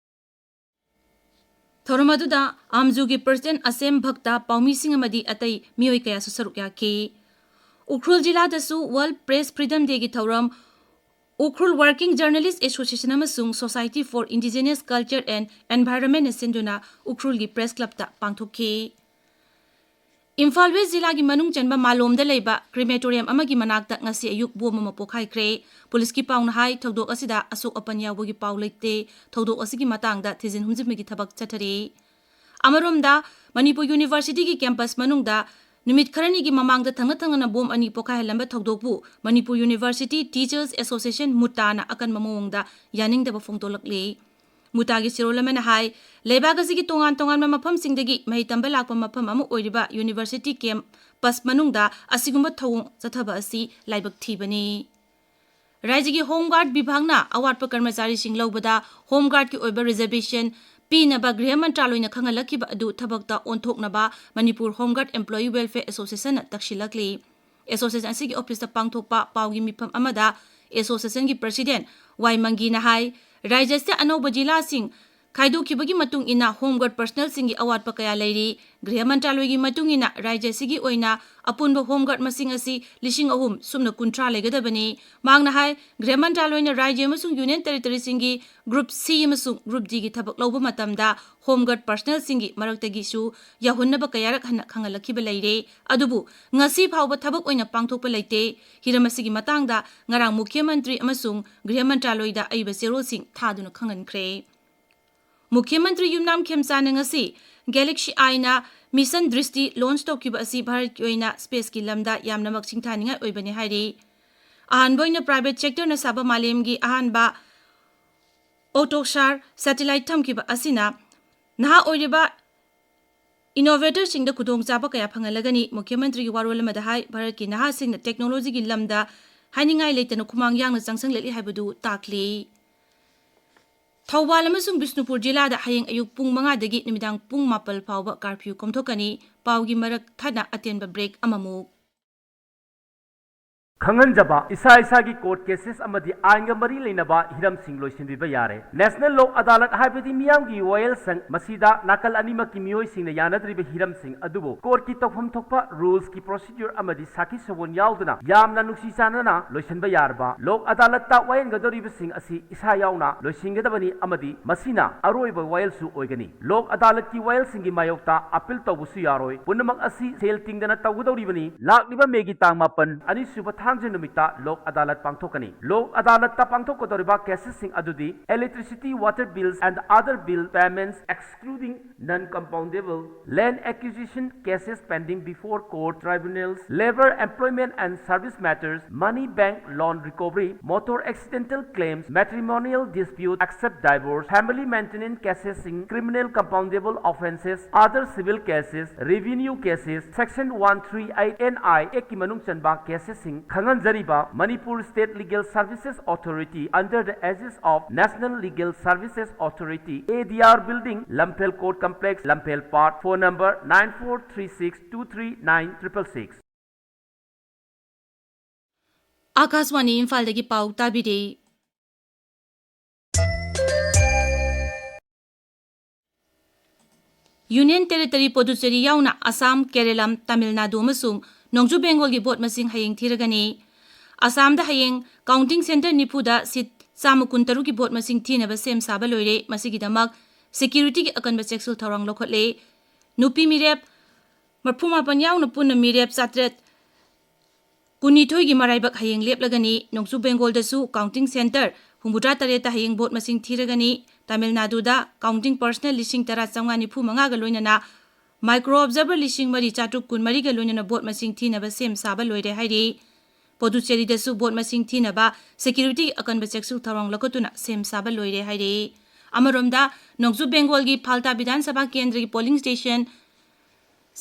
ꯊꯧꯔꯝ ꯑꯗꯨꯗ ꯑꯥꯝꯖꯨꯒꯤ ꯄ꯭ꯔꯁꯤꯗꯦꯟꯠ ꯑꯁꯦꯝ ꯚꯛꯇ, ꯄꯥꯎꯃꯤꯁꯤꯡ ꯑꯃꯗꯤ ꯑꯇꯩ ꯃꯤꯑꯣꯏ ꯀꯌꯥꯁꯨ ꯁꯔꯨꯛ ꯌꯥꯈꯤ꯫ ꯎꯈ꯭ꯔꯨꯜ ꯖꯤꯂꯥꯗꯁꯨ ꯋꯥꯔꯜꯗ ꯄ꯭ꯔꯦꯁ ꯐ꯭ꯔꯤꯗꯝ ꯗꯦꯒꯤ ꯊꯧꯔꯝ ꯎꯈ꯭ꯔꯨꯜ ꯋꯥꯔꯀꯤꯡ ꯖꯔꯅꯦꯂꯤꯁ ꯑꯦꯁꯣꯁꯤꯌꯦꯁꯟ ꯑꯃꯁꯨꯡ society for indigenous culture and ꯑꯦꯟꯚꯥꯏꯔꯟꯃꯦꯟꯅ ꯁꯤꯟꯗꯨꯅ ꯎꯈ꯭ꯔꯨꯜꯒꯤ ꯄ꯭ꯔꯦꯁ ꯀ꯭ꯂꯕꯇ ꯄꯥꯡꯊꯣꯛꯈꯤ꯫ ꯏꯝꯐꯥꯜ ꯋꯦꯁ ꯖꯤꯂꯥꯒꯤ ꯃꯅꯨꯡ ꯆꯟꯕ ꯃꯥꯂꯣꯝꯗ ꯂꯩꯕ ꯀ꯭ꯔꯤꯃꯦꯇꯣꯔꯤꯌꯝ ꯑꯃꯒꯤ ꯃꯅꯥꯛꯇ ꯉꯁꯤ ꯑꯌꯨꯛ ꯕꯣꯝ ꯑꯃ ꯄꯣꯈꯥꯏꯈ꯭ꯔꯦ꯫ ꯄꯨꯂꯤꯁꯀꯤ ꯄꯥꯎꯅ ꯍꯥꯏ, ꯊꯧꯗꯣꯛ ꯑꯁꯤꯗ ꯑꯁꯣꯛ ꯑꯄꯟ ꯌꯥꯎꯕꯒꯤ ꯄꯥꯎ ꯂꯩꯇꯦ꯫ ꯊꯧꯗꯣꯛ ꯑꯁꯤꯒꯤ ꯃꯇꯥꯡꯗ ꯊꯤꯖꯤꯟ ꯍꯨꯝꯖꯤꯟꯕꯒꯤ ꯊꯕꯛ ꯆꯠꯊꯔꯤ꯫ ꯑꯃꯔꯣꯝꯗ, ꯃꯅꯤꯄꯨꯔ ꯌꯨꯅꯤꯚꯔꯁꯤꯇꯤꯒꯤ ꯀꯦꯝꯄꯁ ꯃꯅꯨꯡꯗ ꯅꯨꯃꯤꯠ ꯈꯔꯅꯤꯒꯤ ꯃꯃꯥꯡꯗ ꯊꯪꯅ ꯊꯪꯅꯅ ꯕꯣꯝ ꯑꯅꯤ ꯄꯣꯈꯥꯏꯍꯜꯂꯝꯕ ꯊꯧꯗꯣꯛꯄꯨ ꯃꯅꯤꯄꯨꯔ ꯌꯨꯅꯤꯚꯔꯁꯤꯇꯤ ꯇꯤꯆꯔꯁ ꯑꯦꯁꯣꯁꯤꯌꯦꯁꯟ, ꯃꯨꯇꯥꯅ ꯑꯀꯟꯕ ꯃꯑꯣꯡꯗ ꯌꯥꯅꯤꯡꯗꯕ ꯐꯣꯡꯗꯣꯛꯂꯛꯂꯤ꯫ ꯃꯨꯇꯥꯒꯤ ꯆꯦꯔꯣꯜ ꯑꯃꯅ ꯍꯥꯏ, ꯂꯩꯕꯥꯛ ꯑꯁꯤꯒꯤ ꯇꯣꯉꯥꯟ ꯇꯣꯉꯥꯟꯕ ꯃꯐꯝꯁꯤꯡꯗꯒꯤ ꯃꯍꯩ ꯇꯝꯕ ꯂꯥꯛꯄ ꯃꯐꯝ ꯑꯃ ꯑꯣꯏꯔꯤꯕ ꯌꯨꯅꯤꯚꯔꯁꯤꯇꯤ ꯀꯦꯝꯄꯁ ꯃꯅꯨꯡꯗ ꯑꯁꯤꯒꯨꯝꯕ ꯊꯧꯑꯣꯡ ꯆꯠꯊꯕ ꯑꯁꯤ ꯂꯥꯏꯕꯛ ꯊꯤꯕꯅꯤ꯫ ꯔꯥꯖ꯭ꯌꯒꯤ ꯍꯣꯝ ꯒꯥꯔꯗ ꯕꯤꯚꯥꯒꯅ ꯑꯋꯥꯠꯄ ꯀꯔꯃꯆꯥꯔꯤꯁꯤꯡ ꯂꯧꯕꯗ ꯍꯣꯝ ꯒꯥꯔꯗꯀꯤ ꯑꯣꯏꯕ ꯔꯤꯖꯔꯕꯦꯁꯟ ꯄꯤꯅꯕ ꯒ꯭ꯔꯤꯍ ꯃꯟꯇ꯭ꯔꯥꯂꯣꯏꯅ ꯈꯪꯍꯜꯂꯛꯈꯤꯕ ꯑꯗꯨ ꯊꯕꯛꯇ ꯑꯣꯟꯊꯣꯛꯅꯕ Manipur home guard employee welfare ꯑꯦꯁꯣꯁꯤꯌꯦꯁꯟꯅ ꯇꯛꯁꯤꯜꯂꯛꯂꯤ꯫ ꯑꯦꯁꯣꯁꯤꯌꯦꯁꯟ ꯑꯁꯤꯒꯤ ꯑꯣꯐꯤꯁꯇ ꯄꯥꯡꯊꯣꯛꯄ ꯄꯥꯎꯒꯤ ꯃꯤꯐꯝ ꯑꯃꯗ ꯑꯦꯁꯣꯁꯤꯌꯦꯁꯟꯒꯤ ꯄ꯭ꯔꯁꯤꯗꯦꯟꯠ ꯋꯥꯏ ꯃꯪꯒꯤꯅ ꯍꯥꯏ, ꯔꯥꯖ꯭ꯌ ꯑꯁꯤꯗ ꯑꯅꯧꯕ ꯖꯤꯂꯥꯁꯤꯡ ꯈꯥꯏꯗꯣꯛꯈꯤꯕꯒꯤ ꯃꯇꯨꯡ ꯏꯟꯅ ꯍꯣꯝ ꯒꯥꯔꯗ ꯄꯔꯁꯅꯦꯜꯁꯤꯡꯒꯤ ꯑꯋꯥꯠꯄ ꯀꯌꯥ ꯂꯩꯔꯤ꯫ ꯒ꯭ꯔꯤꯍ ꯃꯟꯇ꯭ꯔꯥꯂꯣꯏꯒꯤ ꯃꯇꯨꯡ ꯏꯟꯅ ꯔꯥꯖ꯭ꯌ ꯑꯁꯤꯒꯤ ꯑꯣꯏꯅ ꯑꯄꯨꯟꯕ ꯍꯣꯝ ꯒꯥꯔꯗ ꯃꯁꯤꯡ ꯑꯁꯤ ꯂꯤꯁꯤꯡ ꯑꯍꯨꯝ ꯁꯨꯞꯅ ꯀꯨꯟꯊ꯭ꯔꯥ ꯂꯩꯒꯗꯕꯅꯤ꯫ ꯃꯍꯥꯛꯅ ꯍꯥꯏ, ꯒ꯭ꯔꯤꯍ ꯃꯟꯇ꯭ꯔꯥꯂꯣꯏꯅ ꯔꯥꯖ꯭ꯌ ꯑꯃꯁꯨꯡ ꯌꯨꯅꯤꯌꯟ ꯇꯦꯔꯤꯇꯣꯔꯤꯁꯤꯡꯒꯤ ꯒ꯭ꯔꯨꯞ ꯁꯤ ꯑꯃꯁꯨꯡ ꯒ꯭ꯔꯨꯞ ꯗꯤꯒꯤ ꯊꯕꯛ ꯂꯧꯕ ꯃꯇꯝꯗ ꯍꯣꯝ ꯒꯥꯔꯗ ꯄꯔꯁꯅꯦꯜꯁꯤꯡꯒꯤ ꯃꯔꯛꯇꯒꯤꯁꯨ ꯌꯥꯎꯍꯟꯅꯕ ꯀꯌꯥꯔꯛ ꯍꯟꯅ ꯈꯪꯍꯜꯂꯛꯈꯤꯕ ꯂꯩꯔꯦ꯫ ꯑꯗꯨꯕꯨ ꯉꯁꯤ ꯐꯥꯎꯕ ꯊꯕꯛ ꯑꯣꯏꯅ ꯄꯥꯡꯊꯣꯛꯄ ꯂꯩꯇꯦ꯫ ꯍꯤꯔꯝ ꯑꯁꯤꯒꯤ ꯃꯇꯥꯡꯗ ꯉꯔꯥꯡ ꯃꯨꯈ꯭ꯌ ꯃꯟꯇ꯭ꯔꯤ ꯑꯃꯁꯨꯡ ꯒ꯭ꯔꯤꯍ ꯃꯟꯇ꯭ꯔꯥꯂꯣꯏꯗ ꯑꯏꯕ ꯆꯦꯔꯣꯜꯁꯤꯡ ꯊꯥꯗꯨꯅ ꯈꯪꯍꯟꯈ꯭ꯔꯦ꯫ ꯃꯨꯈ꯭ꯌ ꯃꯟꯇ꯭ꯔꯤ ꯌꯨꯝꯅꯥꯝ ꯈꯦꯝꯆꯥꯅ ꯉꯁꯤ ꯒꯦꯂꯦꯛꯁꯤ ꯑꯥꯏꯅ Mission Drishti launch ꯇꯧꯈꯤꯕ ꯑꯁꯤ ꯚꯥꯔꯠꯀꯤ ꯑꯣꯏꯅ spaceꯀꯤ ꯂꯝꯗ ꯌꯥꯝꯅꯃꯛ ꯁꯤꯡꯊꯥꯅꯤꯡꯉꯥꯏ ꯑꯣꯏꯕꯅꯤ ꯍꯥꯏꯔꯤ꯫ ꯑꯍꯥꯟꯕ ꯑꯣꯏꯅ private sectorꯅ ꯁꯥꯕ ꯃꯥꯂꯦꯝꯒꯤ ꯑꯍꯥꯟꯕ AutoSAR satellite ꯊꯝꯈꯤꯕ ꯑꯁꯤꯅ ꯅꯍꯥ ꯑꯣꯏꯔꯤꯕ innovatorꯁꯤꯡꯗ ꯈꯨꯗꯣꯡꯆꯥꯕ ꯀꯌꯥ ꯐꯪꯍꯜꯂꯒꯅꯤ꯫ ꯃꯨꯈ꯭ꯌ ꯃꯟꯇ꯭ꯔꯤꯒꯤ ꯋꯥꯔꯣꯜ ꯑꯃꯗ ꯍꯥꯏ, ꯚꯥꯔꯠꯀꯤ ꯅꯍꯥꯁꯤꯡꯅ technologyꯒꯤ ꯂꯝꯗ ꯍꯥꯏꯅꯤꯡꯉꯥꯏ ꯂꯩꯇꯅ ꯈꯨꯃꯥꯡ ꯌꯥꯡꯅ ꯆꯪꯁꯤꯜꯂꯛꯂꯤ ꯍꯥꯏꯕꯗꯨ ꯇꯥꯛꯂꯤ꯫ ꯊꯧꯕꯥꯜ ꯑꯃꯁꯨꯡ ꯕꯤꯁꯅꯨꯄꯨꯔ ꯖꯤꯂꯥꯗ ꯍꯌꯦꯡ ꯑꯌꯨꯛ ꯄꯨꯡ ꯃꯉꯥꯗꯒꯤ ꯅꯨꯃꯤꯗꯥꯡ ꯄꯨꯡ ꯃꯥꯄꯜ ꯐꯥꯎꯕ curfew ꯀꯣꯝꯊꯣꯛꯀꯅꯤ꯫ ꯄꯥꯎꯒꯤ ꯃꯔꯛ ꯊꯠꯅ ꯑꯇꯦꯟꯕ break ꯑꯃꯃꯨꯛ꯫ ꯈꯪꯍꯟꯖꯕ, ꯏꯁꯥ ꯏꯁꯥꯒꯤ court cases ꯑꯃꯗꯤ ꯑꯥꯏꯟꯒ ꯃꯔꯤ ꯂꯩꯅꯕ ꯍꯤꯔꯝꯁꯤꯡ ꯂꯣꯏꯁꯤꯟꯕꯤꯕ ꯌꯥꯔꯦ꯫ National Lok Adalat ꯍꯥꯏꯕꯗꯤ ꯃꯤꯌꯥꯝꯒꯤ ꯋꯥꯌꯦꯜꯁꯪ, ꯃꯁꯤꯗ ꯅꯥꯀꯜ ꯑꯅꯤꯃꯛꯀꯤ ꯃꯤꯑꯣꯏꯁꯤꯡꯅ ꯌꯥꯅꯗ꯭ꯔꯤꯕ ꯍꯤꯔꯝꯁꯤꯡ ꯑꯗꯨꯕꯨ courtꯀꯤ ꯇꯧꯐꯝ ꯊꯣꯛꯄ rulesꯀꯤ procedure ꯑꯃꯗꯤ ꯁꯥꯈꯤ ꯁꯑꯣꯟ ꯌꯥꯎꯗꯅ ꯌꯥꯝꯅ ꯅꯨꯡꯁꯤ ꯆꯥꯟꯅꯅ ꯂꯣꯏꯁꯤꯟꯕ ꯌꯥꯔꯕ Lok Adalatꯇ ꯋꯥꯌꯦꯟꯒꯗꯧꯔꯤꯕꯁꯤꯡ ꯑꯁꯤ ꯏꯁꯥ ꯌꯥꯎꯅ ꯂꯣꯏꯁꯤꯟꯒꯗꯕꯅꯤ ꯑꯃꯗꯤ ꯃꯁꯤꯅ ꯑꯔꯣꯏꯕ ꯋꯥꯌꯦꯜꯁꯨ ꯑꯣꯏꯒꯅꯤ꯫ Lok Adalatꯀꯤ ꯋꯥꯌꯦꯜꯁꯤꯡꯒꯤ ꯃꯥꯌꯣꯛꯇ appeal ꯇꯧꯕꯁꯨ ꯌꯥꯔꯣꯏ꯫ ꯄꯨꯝꯅꯃꯛ ꯑꯁꯤ ꯁꯦꯜ ꯇꯤꯡꯗꯅ ꯇꯧꯒꯗꯧꯔꯤꯕꯅꯤ꯫ ꯂꯥꯛꯂꯤꯕ ꯃꯦꯒꯤ ꯇꯥꯡ ꯃꯥꯄꯟ, ꯑꯅꯤꯁꯨꯕ ꯊꯥꯡꯖ ꯅꯨꯃꯤꯠꯇ Lok Adalat ꯄꯥꯡꯊꯣꯛꯀꯅꯤ꯫ Lok Adalatꯇ ꯄꯥꯡꯊꯣꯛꯀꯗꯧꯔꯤꯕ clasesꯁꯤꯡ ꯑꯗꯨꯗꯤ electricity, water bills and other bill payments excluding non-compoundable, land acquisition cases pending before court tribunals, labor, employment and service matters, money, bank loan recovery, motor accidental claims, matrimonial dispute except divorce, family maintenance cases, criminal compoundable offences, other civil cases, revenue cases, Section one three eight N I Actꯀꯤ ꯃꯅꯨꯡ ꯆꯟꯕ clasesꯁꯤꯡ ꯈꯪꯍꯟꯖꯔꯤꯕ Manipur State Legal Services Authority under the aegis of National Legal Services Authority, A D R Building, Lamphel Court Complex, Lamphel Park, phone number nine four three six two three nine triple six. ꯑꯥꯀꯥꯁꯕꯥꯅꯤ ꯏꯝꯐꯥꯜꯗꯒꯤ ꯄꯥꯎ ꯇꯥꯕꯤꯔꯤ꯫ Union Territory ꯄꯨꯗꯨꯆꯦꯔꯤ ꯌꯥꯎꯅ ꯑꯁꯥꯝ, ꯀꯦꯔꯦꯂꯥ, ꯇꯥꯃꯤꯜ ꯅꯥꯗꯨ ꯑꯃꯁꯨꯡ ꯅꯣꯡꯆꯨꯞ ꯕꯦꯡꯒꯣꯜꯒꯤ vote ꯃꯁꯤꯡ ꯍꯌꯦꯡ ꯊꯤꯔꯒꯅꯤ꯫ ꯑꯁꯥꯝꯗ ꯍꯌꯦꯡ counting centre ꯅꯤꯐꯨꯗ seat ꯆꯥꯝꯃ ꯀꯨꯟꯇꯔꯨꯛꯀꯤ vote ꯃꯁꯤꯡ ꯊꯤꯅꯕ ꯁꯦꯝ ꯁꯥꯕ ꯂꯣꯏꯔꯦ꯫ ꯃꯁꯤꯒꯤꯗꯃꯛ securityꯒꯤ ꯑꯀꯟꯕ ꯆꯦꯛꯁꯤꯜ ꯊꯧꯔꯥꯡ ꯂꯧꯈꯠꯂꯦ꯫ ꯅꯨꯄꯤ ꯃꯤꯔꯦꯞ ꯃꯔꯐꯨ ꯃꯥꯄꯟ ꯌꯥꯎꯅ ꯄꯨꯟꯅ ꯃꯤꯔꯦꯞ ꯆꯥꯇ꯭ꯔꯦꯠ ꯀꯨꯟꯅꯤꯊꯣꯏꯒꯤ ꯃꯔꯥꯏꯕꯛ ꯍꯌꯦꯡ ꯂꯦꯞꯂꯒꯅꯤ꯫ ꯅꯣꯡꯆꯨꯞ ꯕꯦꯡꯒꯣꯜꯗꯁꯨ counting centre ꯍꯨꯝꯐꯨꯇꯔꯥ ꯇꯔꯦꯠꯇ ꯍꯌꯦꯡ vote ꯃꯁꯤꯡ ꯊꯤꯔꯒꯅꯤ꯫ ꯇꯥꯃꯤꯜ ꯅꯥꯗꯨꯗ counting personnel ꯂꯤꯁꯤꯡ ꯇꯔꯥ ꯆꯥꯝꯃꯉꯥ ꯅꯤꯐꯨ ꯃꯉꯥꯒ ꯂꯣꯏꯅꯅ Micro observer ꯂꯤꯁꯤꯡ ꯃꯔꯤ ꯆꯥꯇ꯭ꯔꯨꯛ ꯀꯨꯟꯃꯔꯤꯒ ꯂꯣꯏꯅꯅ ꯚꯣꯠ ꯃꯁꯤꯡ ꯊꯤꯅꯕ ꯁꯦꯝ ꯁꯥꯕ ꯂꯣꯏꯔꯦ ꯍꯥꯏꯔꯤ꯫ ꯄꯣꯗꯨꯆꯦꯔꯤꯗꯁꯨ ꯚꯣꯠ ꯃꯁꯤꯡ ꯊꯤꯅꯕ ꯁꯦꯀ꯭ꯌꯨꯔꯤꯇꯤꯒꯤ ꯑꯀꯟꯕ ꯆꯦꯛꯁꯤꯜ ꯊꯧꯔꯥꯡ ꯂꯧꯈꯠꯇꯨꯅ ꯁꯦꯝ ꯁꯥꯕ ꯂꯣꯏꯔꯦ ꯍꯥꯏꯔꯤ꯫ ꯑꯃꯔꯣꯝꯗ, ꯅꯣꯡꯆꯨꯞ ꯕꯦꯡꯒꯣꯜꯒꯤ ꯐꯥꯜꯇꯥ ꯕꯤꯙꯥꯟ ꯁꯚꯥ ꯀꯦꯟꯗ꯭ꯔꯒꯤ ꯄꯣꯂꯤꯡ ꯁ꯭ꯇꯦꯁꯟ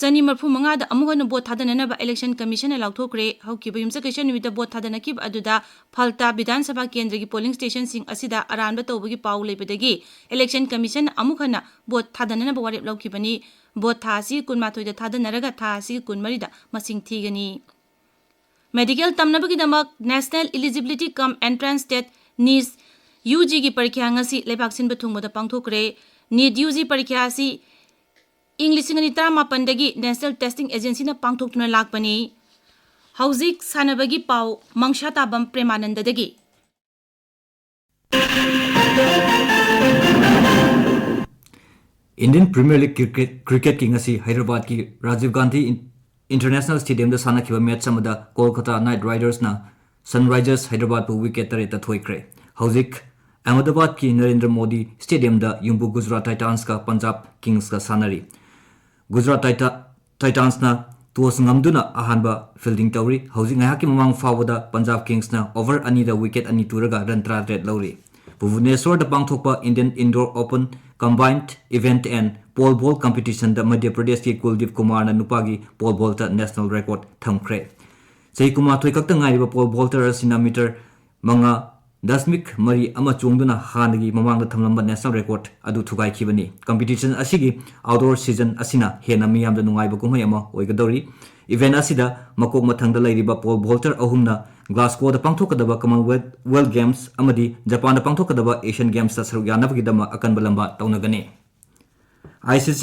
ꯆꯅꯤ ꯃꯔꯤꯐꯨ ꯃꯉꯥꯗ ꯑꯃꯨꯛ ꯍꯟꯅ ꯚꯣꯠ ꯊꯥꯗꯅꯅꯕ ꯏꯂꯦꯛꯁꯟ ꯀꯃꯤꯁꯟꯅ ꯂꯥꯎꯊꯣꯛꯈ꯭ꯔꯦ꯫ ꯍꯧꯈꯤꯕ ꯌꯨꯝꯁꯀꯩꯁ ꯅꯨꯃꯤꯠꯇ ꯚꯣꯠ ꯊꯥꯗꯅꯈꯤꯕ ꯑꯗꯨꯗ ꯐꯥꯜꯇꯥ ꯕꯤꯙꯥꯟ ꯁꯚꯥ ꯀꯦꯟꯗ꯭ꯔꯒꯤ ꯄꯣꯂꯤꯡ ꯁ꯭ꯇꯦꯁꯟꯁꯤꯡ ꯑꯁꯤꯗ ꯑꯔꯥꯟꯕ ꯇꯧꯕꯒꯤ ꯄꯥꯎ ꯂꯩꯕꯗꯒꯤ ꯏꯂꯦꯛꯁꯟ ꯀꯃꯤꯁꯟꯅ ꯑꯃꯨꯛ ꯍꯟꯅ ꯚꯣꯠ ꯊꯥꯗꯅꯅꯕ ꯋꯥꯔꯦꯞ ꯂꯧꯈꯤꯕꯅꯤ꯫ ꯚꯣꯠ ꯊꯥ ꯑꯁꯤ ꯀꯨꯟꯃꯥꯊꯣꯏꯗ ꯊꯥꯗꯅꯔꯒ ꯊꯥ ꯑꯁꯤꯒꯤ ꯀꯨꯟꯃꯔꯤꯗ ꯃꯁꯤꯡ ꯊꯤꯒꯅꯤ꯫ ꯃꯦꯗꯤꯀꯦꯜ ꯇꯝꯅꯕꯒꯤꯗꯃꯛ National Eligibility cum Entrance Test, NEET, ꯌꯨꯖꯤꯒꯤ ꯄꯔꯤꯈ꯭ꯌꯥ ꯉꯁꯤ ꯂꯩꯕꯥꯛ ꯁꯤꯟꯕ ꯊꯨꯡꯕꯗ ꯄꯥꯡꯊꯣꯛꯈ꯭ꯔꯦ꯫ NEET ꯌꯨꯖꯤ ꯄꯔꯤꯈ꯭ꯌꯥ ꯑꯁꯤ ꯏꯪ ꯂꯤꯁꯤꯡ ꯑꯅꯤ ꯇꯔꯥꯃꯥꯄꯟꯗꯒꯤ National Testing Agencyꯅ ꯄꯥꯡꯊꯣꯛꯇꯨꯅ ꯂꯥꯛꯄꯅꯤ꯫ ꯍꯧꯖꯤꯛ ꯁꯥꯟꯅꯕꯒꯤ ꯄꯥꯎ, ꯃꯪꯁꯥ ꯇꯥꯕꯝ ꯄ꯭ꯔꯦꯃꯥꯅꯟꯗꯗꯒꯤ꯫ Indian Premier League cricket, cricketꯀꯤ ꯉꯁꯤ ꯍꯩꯗ꯭ꯔꯕꯥꯗꯀꯤ ꯔꯥꯖꯤꯚ ꯒꯥꯟꯙꯤ ꯏꯟ-, International Stadiumꯗ ꯁꯥꯟꯅꯈꯤꯕ match ꯑꯃꯗ ꯀꯣꯜꯀꯇꯥ Knight Ridersꯅ Sunrisers Hyderabadꯄꯨ wicket ꯇꯔꯦꯠꯇ ꯊꯣꯏꯈ꯭ꯔꯦ꯫ ꯍꯧꯖꯤꯛ ꯑꯍꯃꯗꯥꯕꯥꯗꯀꯤ ꯅꯔꯦꯟꯗ꯭ꯔ ꯃꯣꯗꯤ Stadiumꯗ ꯌꯨꯝꯕꯨ ꯒꯨꯖꯔꯥꯠ Titansꯀ ꯄꯟꯖꯥꯕ Kingsꯀ ꯁꯥꯟꯅꯔꯤ꯫ ꯒꯨꯖꯔꯥꯠ Tita-, Titansꯅ toss ꯉꯝꯗꯨꯅ ꯑꯍꯥꯟꯕ fielding ꯇꯧꯔꯤ꯫ ꯍꯧꯖꯤꯛ ꯉꯥꯏꯍꯥꯛꯀꯤ ꯃꯃꯥꯡ ꯐꯥꯎꯕꯗ ꯄꯟꯖꯥꯕ Kingsꯅ over ꯑꯅꯤꯗ wicket ꯑꯅꯤ ꯇꯨꯔꯒ run ꯇꯔꯥꯇꯔꯦꯠ ꯂꯧꯔꯤ꯫ ꯚꯨꯕꯅꯦꯁ꯭ꯋꯔꯗ ꯄꯥꯡꯊꯣꯛꯄ Indian Indoor Open Combined Event and Pole Vault Competitionꯗ ꯃꯙ꯭ꯌ ꯄ꯭ꯔꯗꯦꯁꯀꯤ ꯀꯨꯜꯗꯤꯞ ꯀꯨꯃꯥꯔꯅ ꯅꯨꯄꯥꯒꯤ pole vaultꯇ national record ꯊꯝꯈ꯭ꯔꯦ꯫ ꯆꯍꯤ ꯀꯨꯟꯃꯥꯊꯣꯏ ꯈꯛꯇ ꯉꯥꯏꯔꯤꯕ pole vaulter ꯑꯁꯤꯅ meter ꯃꯉꯥ ꯗꯁꯃꯤꯛ ꯃꯔꯤ ꯑꯃ ꯆꯣꯡꯗꯨꯅ ꯍꯥꯟꯅꯒꯤ ꯃꯃꯥꯡꯗ ꯊꯝꯂꯝꯕ national record ꯑꯗꯨ ꯊꯨꯒꯥꯏꯈꯤꯕꯅꯤ꯫ Competition ꯑꯁꯤꯒꯤ outdoor season ꯑꯁꯤꯅ ꯍꯦꯟꯅ ꯃꯤꯌꯥꯝꯗ ꯅꯨꯡꯉꯥꯏꯕ ꯀꯨꯝꯍꯩ ꯑꯃ ꯑꯣꯏꯒꯗꯧꯔꯤ꯫ Event ꯑꯁꯤꯗ ꯃꯀꯣꯛ ꯃꯊꯪꯗ ꯂꯩꯔꯤꯕ pole vaulter ꯑꯍꯨꯝꯅ Glasgowꯗ ꯄꯥꯡꯊꯣꯛꯀꯗꯕ Commonwealth Games ꯑꯃꯗꯤ ꯖꯄꯥꯟꯗ ꯄꯥꯡꯊꯣꯛꯀꯗꯕ Asian Gamesꯇ ꯁꯔꯨꯛ ꯌꯥꯅꯕꯒꯤꯗꯃꯛ ꯑꯀꯟꯕ ꯂꯝꯕꯥ ꯇꯧꯅꯒꯅꯤ꯫ ICC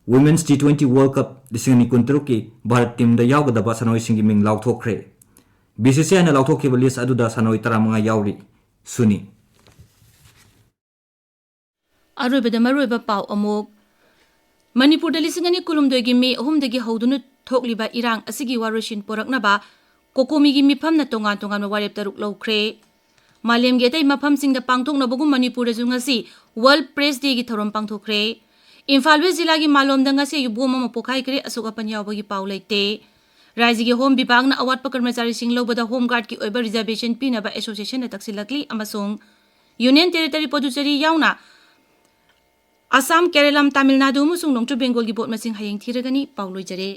Women's T twenty World Cup ꯂꯤꯁꯤꯡ ꯑꯅꯤ ꯀꯨꯟꯇꯔꯨꯛꯀꯤ ꯚꯥꯔꯠ teamꯗ ꯌꯥꯎꯒꯗꯕ ꯁꯥꯟꯅꯔꯣꯏꯁꯤꯡꯒꯤ ꯃꯤꯡ ꯂꯥꯎꯊꯣꯛꯈ꯭ꯔꯦ꯫ BCCIꯅ ꯂꯥꯎꯊꯣꯛꯈꯤꯕ list ꯑꯗꯨꯗ ꯁꯥꯟꯅꯔꯣꯏ ꯇꯔꯥꯃꯉꯥ ꯌꯥꯎꯔꯤ꯫ ꯁꯨꯅꯤ꯫ ꯑꯔꯣꯏꯕꯗ ꯃꯔꯨꯑꯣꯏꯕ ꯄꯥꯎ ꯑꯃꯨꯛ꯫ ꯃꯅꯤꯄꯨꯔꯗ ꯂꯤꯁꯤꯡ ꯑꯅꯤ ꯀꯨꯟꯍꯨꯝꯗꯣꯏꯒꯤ ꯃꯦ ꯑꯍꯨꯝꯗꯒꯤ ꯍꯧꯗꯨꯅ ꯊꯣꯛꯂꯤꯕ ꯏꯔꯥꯡ ꯑꯁꯤꯒꯤ ꯋꯥꯔꯣꯏꯁꯤꯟ ꯄꯨꯔꯛꯅꯕ COCOMIꯒꯤ ꯃꯤꯐꯝꯅ ꯇꯣꯉꯥꯟ ꯇꯣꯉꯥꯟꯕ ꯋꯥꯔꯦꯞ ꯇꯔꯨꯛ ꯂꯧꯈ꯭ꯔꯦ꯫ ꯃꯥꯂꯦꯝꯒꯤ ꯑꯇꯩ ꯃꯐꯝꯁꯤꯡꯗ ꯄꯥꯡꯊꯣꯛꯅꯕꯒꯨꯝ ꯃꯅꯤꯄꯨꯔꯗꯁꯨ ꯉꯁꯤ World Press Dayꯒꯤ ꯊꯧꯔꯝ ꯄꯥꯡꯊꯣꯛꯈ꯭ꯔꯦ꯫ ꯏꯝꯐꯥꯜ ꯋꯦꯁ ꯖꯤꯂꯥꯒꯤ ꯃꯥꯂꯣꯝꯗ ꯉꯁꯤ ꯑꯌꯨꯛ ꯕꯣꯝ ꯑꯃ ꯄꯣꯈꯥꯏꯈ꯭ꯔꯦ꯫ ꯑꯁꯣꯛ ꯑꯄꯟ ꯌꯥꯎꯕꯒꯤ ꯄꯥꯎ ꯂꯩꯇꯦ꯫ ꯔꯥꯖ꯭ꯌꯒꯤ ꯍꯣꯝ ꯕꯤꯚꯥꯒꯅ ꯑꯋꯥꯠꯄ ꯀꯔꯃꯆꯥꯔꯤꯁꯤꯡ ꯂꯧꯕꯗ ꯍꯣꯝ ꯒꯥꯔꯗꯀꯤ ꯑꯣꯏꯕ ꯔꯤꯖꯔꯕꯦꯁꯟ ꯄꯤꯅꯕ ꯑꯦꯁꯣꯁꯤꯌꯦꯁꯟꯅ ꯇꯛꯁꯤꯜꯂꯛꯂꯤ ꯑꯃꯁꯨꯡ ꯌꯨꯅꯤꯌꯟ ꯇꯦꯔꯤꯇꯣꯔꯤ ꯄꯨꯗꯨꯆꯦꯔꯤ ꯌꯥꯎꯅ ꯑꯁꯥꯝ, ꯀꯦꯔꯂꯝ, ꯇꯥꯃꯤꯜ ꯅꯥꯗꯨ ꯑꯃꯁꯨꯡ ꯅꯣꯡꯆꯨꯞ ꯕꯦꯡꯒꯣꯜꯒꯤ ꯚꯣꯠ ꯃꯁꯤꯡ ꯍꯌꯦꯡ ꯊꯤꯔꯒꯅꯤ꯫ ꯄꯥꯎ ꯂꯣꯏꯖꯔꯦ꯫